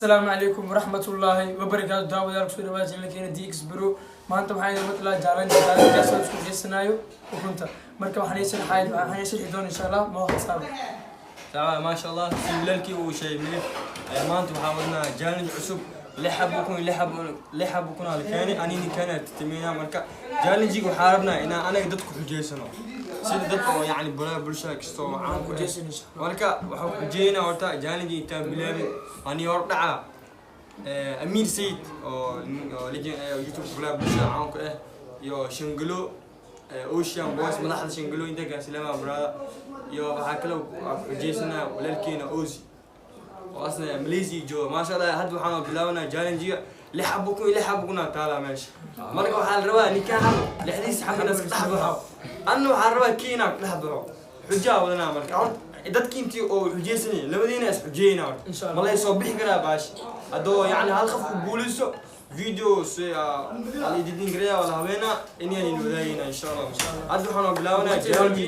Asalaamu calaykum waraxmatullaahi wabarakaatu. Daawadayaal, kusoo dhawaada channelkeena DX Bro. Maanta waxaan idin matalaa challenge, challenge-gaas oo isku jeesanayo ukunta. Marka waxaan sharxi doona, insha Allah, ma xisaab. Taala, maasha Allah, si walaalkii uu sheegay Milif, maanta waxaa wadnaa challenge cusub. Lix xabo ukun, lix xabo ukun aa la keenay, anini kana titameynaa. Marka challenge waxaa rabnaa inaan anaga dadku xujeysano, sida dadka oo yacni baraha bulshada kasta oo caan ku ah. Xujeysan, insha Allah. Marka waxaan ku xujeynaa horta challenge intaan bilaabin ani hor dhaca Amiir Sayid oo legend YouTube baraha bulshada caan ku ah, iyo Shangalo, Ocean Boys, madaxda Shangalo inta gaasilaama brother, iyo waxaa kale oo ku xujeysanaa walaalkeena Ozi oo asna Malaysia jooga, maasha Allah. Hadda waxaan bilaabanaa challenge-ga. Lix xabo kun, lix xabo kuna taalaa meesha. Marka waxaa la rabaa ninkaan xabo lixdiisa xabo inaad iska dhex baxo, anna waxaa la rabaa kii inaan dhex baxo. Xujaa wadanaa. Marka horta dadki intii oo xujeysanay labadiina is xujeyna horta. Insha Allah. Ma lay soo bixi karaa baashi haddoo yacni hal qof uu guuleysto? Video si ala editing gareeya wala habeena inaynan wadaagayna, insha Allah. Hadda waxaan bilaabanaa challenge.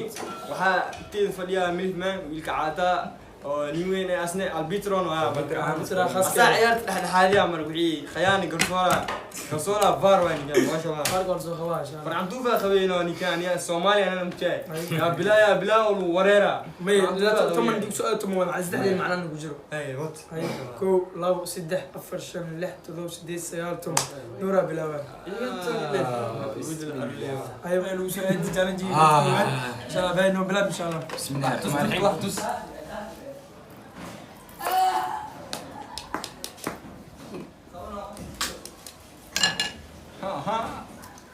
Waxaa agteeda fadhiyaa Milif Man, wiilka caataa oo nin weyn ee asne albitron waa. Marka Arbitron khaas. Asaa ciyaarta dhexdhexaadiya. Marka wixii khayaani garsoora, garsoora VAR waa ninkaan, maasha Allah. Qaarka waa soo qabaa, insha Allah. Farcantuufa qabeyno ninkaan ya Soomaaliya anana mujaahi ya bilaa ya bilaa oo lagu wareera. May 10 dhig su'aal, 10 waa macna saddexdii macnana ku jiro. Hey, what? Hay, kow, labo, saddex, afar, shan, lix, todoba, sideed, sagaal, 10. Nuuraa bilaabaa. Hay, waa lagu soo aadi challenge koowaad, insha Allah. Bay noo bilaab, insha Allah. بسم الله الرحمن الرحيم. Wax tus.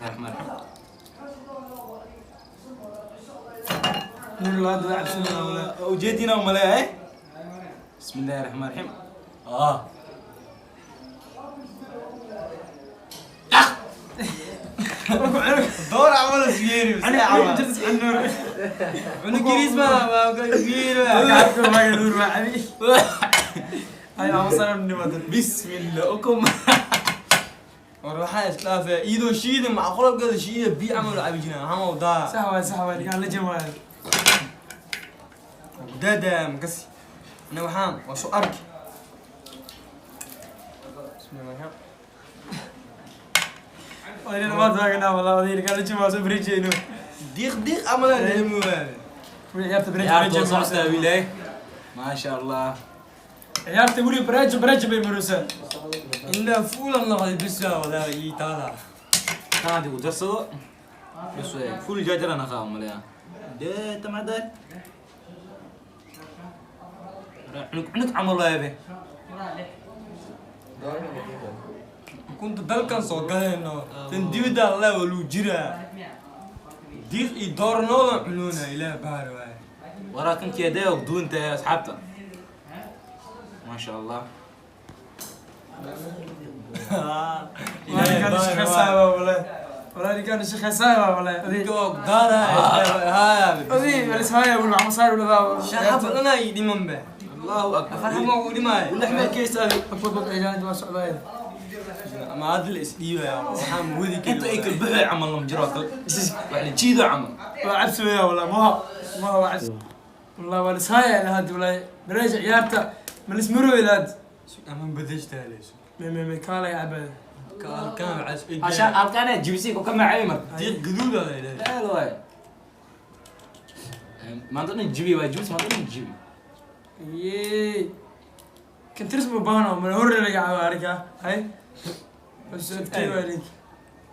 الرحمن الرحيم. Nuur laad waa cabsanaa walaa. Ujeedina umaleeyahay. بسم الله الرحمن الرحيم. Door camal isyeeri. أنا camal جلس عن نور. Cunug yariis ma yeeri. عبد ما نور ما عبي هاي عم النمط. بسم الله أكم. War waxaa isdhaafay iyadoo shiida maca qolobkeeda shiida biyo camal u cabi jiraan hama wadaa. صح واي، صح واي، كان لجم واي. Daada makasi ana waxaan waa soo arki. Bismillah. وين ما تاقنا والله هذه كان لجم واي بريجينو. Diiq diiq camal aan dareemi. ciyaarta بريج. يا بريج. صعدة ويلي ما شاء الله. ciyaarta weli بريج بريج bay maruusaa. Indha fuulan noqday bisa walaa ii taala. كان عندي ودرسه بس فول جاجر انا خاوم مليان ده تمعدل عنك عنك عمر الله يبي. Ukunta dalkan soo galayno tan dibadda alla waa luu jiraa, diiq iyo doornoodan cunuuna ilaah baar waay. وراك انت يا داوك دون انت يا اصحابته ما شاء الله. والله كان شيخ سايبه، والله والله كان شيخ سايبه، والله هذه daara haya. هذه بس هاي ولا عم صاير ولا ذا. Shan xabo dhanaa ii dhiman be. الله اكبر. Afar xabo ugu dhimaaya. ولحمة كيس هذه. أكبر عيال ما سعودية. Ama hadda la isdhiibaya waxaan wadi. انت ايك البحر عمل لهم جراك وعلى جيدو عمل. وعبس ويا والله ما هو ما هو عبس والله، ولا سايع لهاد ولا براجع عيارته من اسمرو لهاد. Ama bedeshtaa leyso. مي مي مي كالا يا عبد. Kaalkaan cas. عشان القانا جيبسيك وكم عيمر. Diiq guduud aa la yidhahdaa. لا لا واي ما عندنا جيبي واي جيبس ما عندنا جيبي. يي كنت رسمه بانو من هور رجع عاركا هاي بس كيف عليك.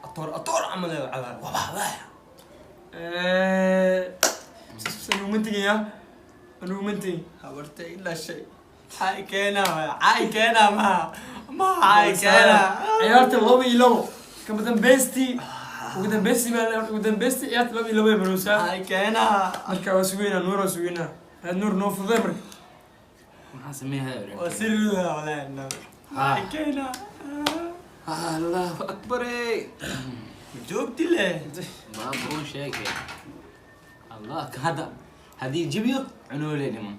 Atoor atoor camal ee cabaa wabah wah. أنا منتجي يا أنا منتجي. Habarta ilaa shay xay keenaa, xay keenaa, ma xay keenaa. ciyaarta 2-2 kama dambeystii, ugu dambeystii baa ugu dambeystii ciyaarta 2-2 ay maraysaa. Xay keenaa. Marka waa sugeynaa, Nuur waa sugeynaa. Hada Nuur noo fuday marka. ما سميها. Waa sirruha walaa xay keenaa. الله اكبر إيه. Joogti leh. ما برون شيء الله هذا هذه جيبيو عنولي لمن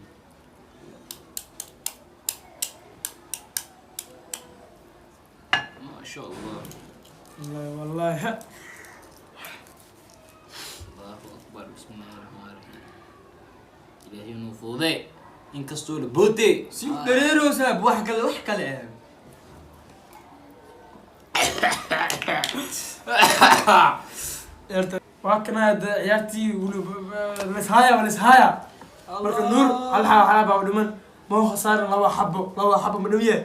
ما شاء الله. والله والله. الله اكبر، بسم الله الرحمن الرحيم، الهي نفوذي. Inkastoo la bootay. Si u dhareeroosaa wax kale, wax kale eh. Ciyaarta waa kana hadda, ciyaartii weli lishaya, waa lishaya. Marka Nuur hal xaba baa u dhiman, ma khasaarin. Laba xabo, laba xabo ma dhow yahay?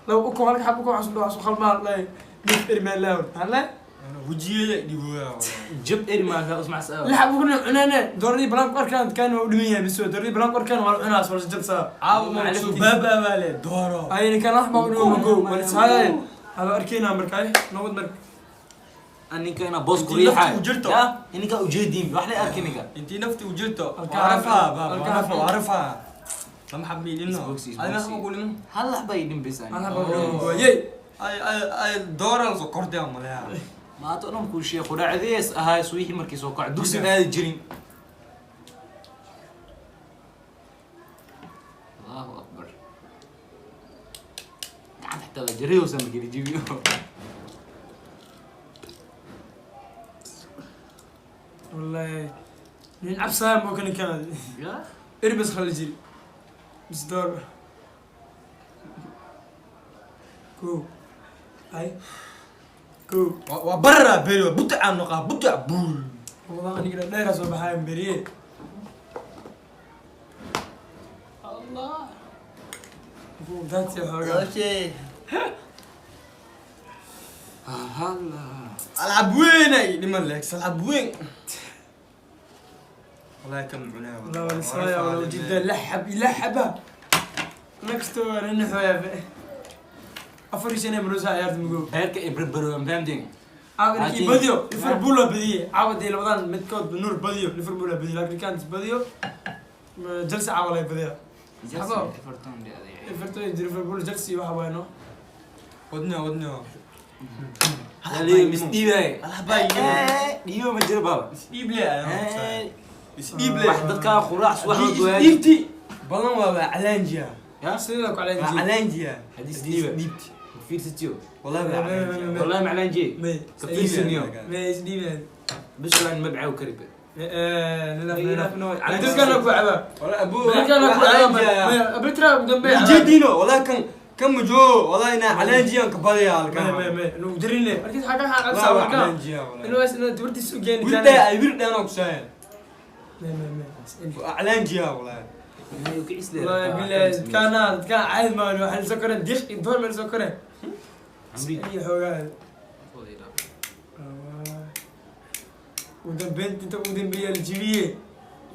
Laba ukun, halka xabo ukun waxaa soo khalmaa lay mid ermaan laa hale. Wejiyada dhibooyaa. Jab eri maa usmac saa. Lix xabo ukun cunaane, dooradii balaan ku arkaan kan waa u dhiman yahay biso, dooradii balaan ku arkaan waa la cunaas, waa la jabsaa. Caawa ma soo baabaa baa le dooro. Ay, kan wax baa u dhiman mago, waa lishaya, hada arkeyna marka ay nabad marka. Ninka ina boos ku Intii naftu riixay u jirto. Ya ninka ujeedin wax la arki ninka. Intii nafti u jirto. Halkaa- waarafaa baab. halkaa- waarafaa, waarafaa, lama xabiilino. Isboogsi, ay isboogsi. ma kulimo. Hal wax bay idin bes. Hal xabo u dhiman mago yey. Ay ay ay, doora la soo kortay ama leeyahay. Maanta dhan kuu sheekh quraacdees ahaa suwixii markii soo kaco dugsi ma aadi jirin. Allahu akbar, gacanta xitaa waa jarihoosa markii la jibiyo. Wallahi nin cabsaya ma kan kan. Ya. Irbis khali jiri بس door ko ay ko. Waa barra beri, waa butucaa noqaa, butuc buul. Ramadan aniga dheera soo baxayan beriye. Allah daadsi xoogaa. Okay. Hala. Alcab weyn ay dhiman leeg, alcab weyn wallahi kam cunaa. والله ولا صايع ولا جدا لحب لحبة نكستو رنحو يا afar shan marosa ciyaarta mago. Heerka ibrebero fahamteen. Caawadkii badiyo Liverpool waa badiyey caawadii labadan midkood. Nuur badiyo, Liverpool waa badiyey, laakiin kan badiyo Chelsea caawa lay badiyaa. Chelsea, Habo. Everton de adeeg. Everton iyo Liverpool, Chelsea waxa waay no. Wadna wadna. Hali misdhiibay. Alxabaa. Dhiibo ma jiro baba. Isdhiib le, isdhiib le. Wax dadka quraac subax Haddii waay. isdhiibti badan waa calaanjiya. Ya. Sidoo kale waa calaanjiya. Haddii isdhiiba. Isdhiibti Fiirsatiyo. wallahi waa calaanjiya. Wallahi maclaan jee. May. Kafiirsaniyo. May isdhiibeen. Bas waan mabcaw karibe. Dadkana ku cabaa. Wallahi abuu. Dadkana ku cabaa abitra ugu dambeeya. Ujeediino wallahi kan kan mujo wallahi ina calaanjiyan ka badaya halkan. May may may nugu dirinle markiis xagga xagga Wallahi waa cabsaa marka calaanjiya wallahi. Inuu is inuu dibaddiisa u geeni. Wirdha ay wirdha anoo kusaaya. May may may. Waa calaanjiya wallahi. والله بالله كان كان عادي ما waxaan soo koreen diiq iyo door meel soo koreen iyo xoogaa ugu dambeynta, inta ugu dambeeya la jibiyey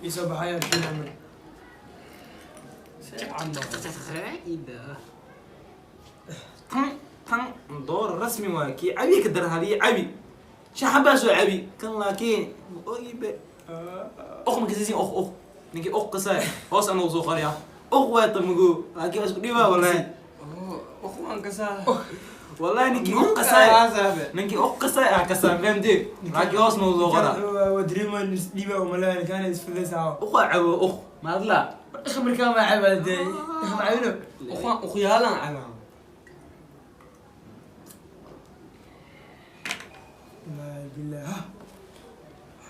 ii soo baxay arkiin amar. Tan tan door rasmi waay kii cabi ka darhaliye cabi shaxan baa soo cabi kan laakiin ogibe oq ma kasaysin oq oq ninkii oq kasay hoos anagu soo qoriya oq waa tamago laakiin waa isku dhibaa wallahi. Ukhwaan kasaa. Wallahi ninkii oq kasay, ninkii oq kasay ah kasaa fahamtee, laakiin hoos nagu soo qora. Waa dareemaan isdhiiba umaleyn kaana isfudaysaa. Oq waa cabo oq maadla. Khamrikaa ma cabaa dee ma cabino. Ukhwaan ukhyaalaan cabaa. Wallahi billah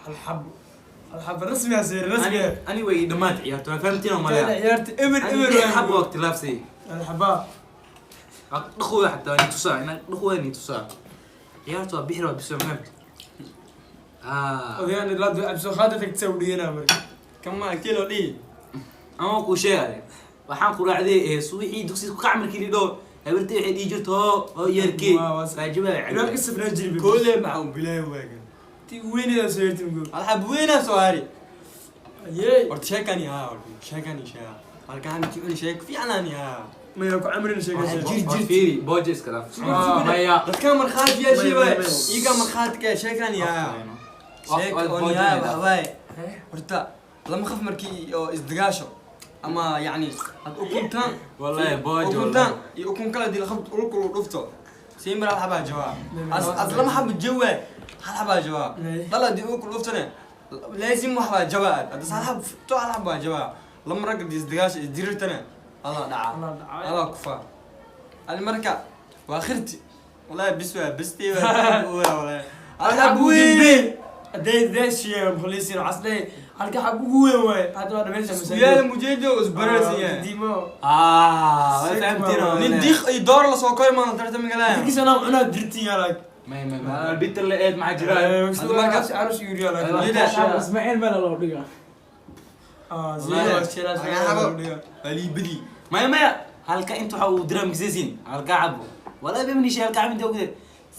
hal xabo, hal xabo rasmi ah sir rasmi ah. Ani way dhammaad ciyaarto waa fahamtiin oo kana maleya. Ciyaarta eber eber. Ani xabo waqti laabsay. Hal xabaa. Dhaqooda xataa ni tusaa inaan dhaqooda ni tusaa ciyaartu waa bixir waa biso fahamti ah. Odayaan ilaa cabsoo qaada tagtay u dhiganaa marka. Kama agtee loo dhihi. Ama kuu sheegay waxaan quraacday ee subaxii dugsiga ku kac markii lidho habartay waxay dhihi jirto hoo hoo yarkee waajibaa. Ilaa ka safnaa jiri. Koole maxaa u bilaay waagan. Ti weynida soo yartay mugo. Alxab weynaa soo hari. Yey. Horta sheekani haa, horta sheekani sheega halkaan jecel sheek fiicnani haa. Maya ku camrin sheegaysa. Jir, jir. Fiiri booja iska dhaaf maya. Dadka markhaati yaa May, sheegay. may, may. Iga markhaati ka sheekani haa sheek oo yaa waxa waaye horta lama khaf markii oo isdigaasho ama yacni had ukuntaan. Wallahi booja. Ukuntaan iyo ukun kale dii laqabto ulka lagu dhufto siimir hal xabaa jawaab as as lama xabo jawaab hal xabaa jawaab. May. Dala dii ulka dhuftane laazim wax baa jawaab hadda hal xab to hal xabaa jawaab lama rag dii isdigaasho isdirirtane allah dhaca. Allah dhaca. Allah kufaa ali marka waa khirti wallahi bis waa bistii waa wallahi alxab weyn. Haday daashiya mukhliisiin waxaas leeyahay Halka xab ugu weyn waaye. Hadda waa dhamaysa. Yaala mujeedo isbararsan yahay. Diimo. Ah, waa fahamtiin oo. Nin diiq iyo door la soo koray maana tartami galaya. Markiisa anaa cunaa dirtiin yaa laag. May may may bitter la eed maxaa jira? Markaas carus yuriya laag. Ismaaciil meel loo dhigaa. Ah, zero jelas. Alibadi. Maya maya, halka inta waxa uu diraa mixesin halka cabo wala bimni shay halka cabinta ogde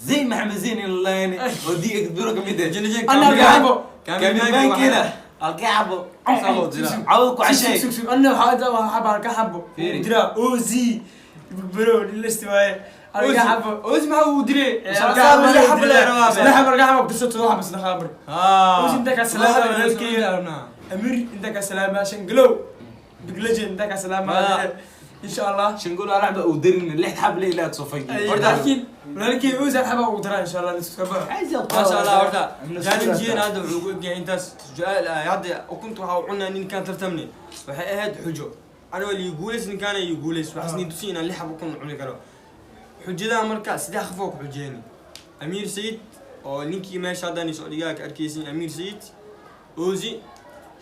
Zayn Maxamed Zayn in line oo diiga biro kamid ah. Ana halka cabo. Kamidmaankeena halka cabo cawd ku cashay. Sug sug, anna waxaa waxaa xaba halka xabo. Fiiri. Dira Ozi. Bro, list waaye. Halka xabo. Ozi maxaa uu diray? Halka xabo Saddex xabo la rabaa. Saddex xabo halka xabo dirso, todoba xabo saddex xabo. Ozi inta ka salaama walaalkey. Amir inta ka salaama Shangalow. Big Legend inta ka salaama. Insha Allah. Shangolo alacba uu dirin lix xab le ilaa soo fagi. Laakiin walaalkey Ozi hal xabo ugu daraa insha Allah isku kaba. Maasha Allah, horta challenge hadda wuxuu ku egyahay intaas. Su-aal ah, hadda ukunta waxaa u cunaa ninkaan tartamnay, waxay ahayd xujo anigoo lii guulays, ninkaana ii guulays, waxaas nii tusi inaan lix xab ukun cuni karo. Xujadaa marka saddex qof oo ku xujeyni: Amiir Sayid oo ninkii meesha haddaan isoo dhigaa ka arkaysin, Amiir Sayid, Ozi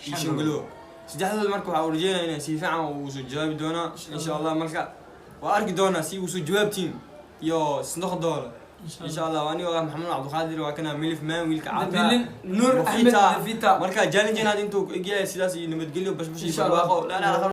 iyo Shangalo. Saddexdood marka waxaa u rajeynaya inay si fiican uu soo jawaabi doonaa insha Allah. Marka waa arki doonaa si uu soo jawaabtiin iyo isnoqdoola insha Allah. Waa aniga Maxamed Cabdiqaadir, waa kana Milif Man, wiilka cabda Nuur Axmed Mufita. Vita. Marka challenge inaad intuu ku egyahay sidaas iyo nabadgelyo, bashbash iyo Insha Allah. barwaaqo. La la.